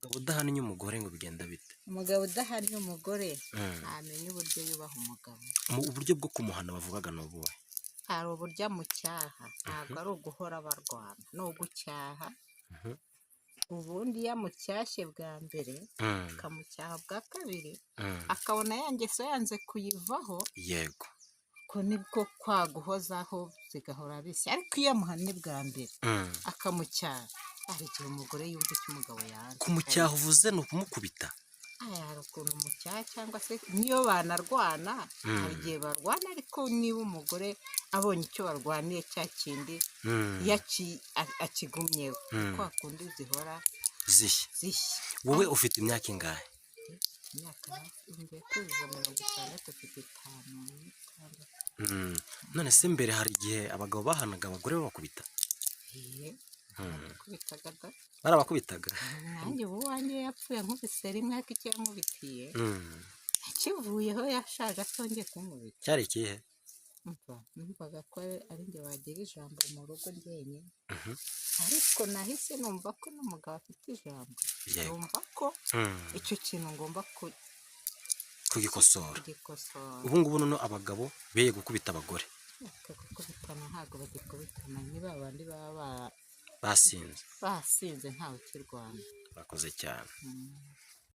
Umugabo udahannye umugore ngo bigenda bite? Umugabo udahannye umugore ntamenya uburyo yubaha umugabo. Mu uburyo bwo kumuhana bavugaga ni ubuhe? Hari uburyo amucyaha, ntabwo ari uguhora barwana, ni ugucyaha. Ubundi iyo amucyashye bwa mbere, akamucyaha bwa kabiri, akabona ya ngeso yanze kuyivaho, ko nibwo kwaguhozaho zigahora bishya. Ariko iyo amuhannye bwa mbere, akamucyaha, hari igihe umugore yumva icyo umugabo yanze. Kumucyaha uvuze ni ukumukubita? Aya, hari ukuntu umucyaha cyangwa se niyo banarwana, hari igihe barwana, ariko niba umugore abonye icyo barwaniye cya kindi, iyo akigumyeho, kwa kundi zihora zishya. Zishya. Wowe ufite imyaka ingahe? Imyaka hafi ngiye kuzuza 60, mfite 56. None se mbere hari igihe abagabo bahanaga abagore babakubita? Iye, barakubitaga da. Barabakubitaga? Nanjye ubu uwanjye yapfuye ankubise rimwe, ariko icyo yankubitiye akivuyeho yashaje atongeye kunkubita. Cyari ikihe? Umva, numvaga ko ari njye wagira ijambo mu rugo njyenyine, ariko nahise numva ko n'umugabo afite ijambo. Numva ko icyo kintu ngomba kugikosora. Kugikosora. Ubu ngubu noneho abagabo beye gukubita abagore? Reka, gukubitana ntabwo bagikubitana, ni ba bandi baba basinze. Basinze, ntawe ukirwana. Bakoze cyane.